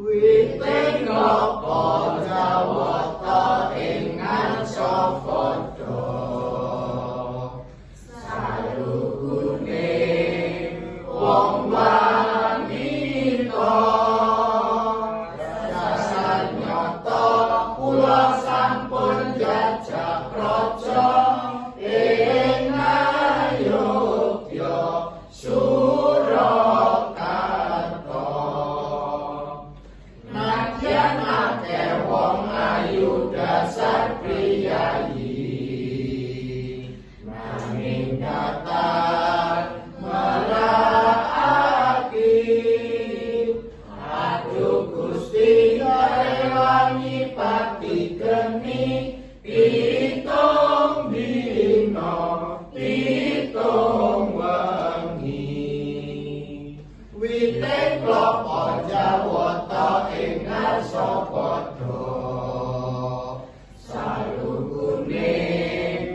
Witing klapa Jawata ing ngarsa padha salugune wong wanita dasar nyata kula sampun jajah praja ing Ayodya Surakarta. Nadyan akeh wong ayu dasar priyayi nanging datar merakake. Aduh Gusti rewangi pati geni 7 dina 7 wengi. Witing klapa Jawata ing ngarsa padha salugune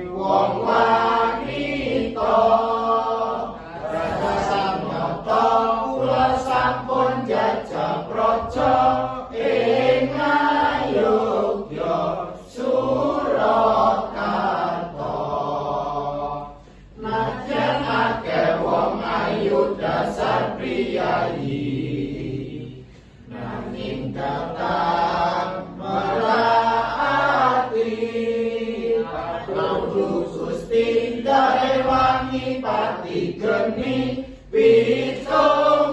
wong wanita dasar nyata kula sampun jajah praja ing Ayodya Surakarta. Nadyan akeh wong ayu dasar priyayi nanging datang merati. Aduh Gusti rewangi pati geni 7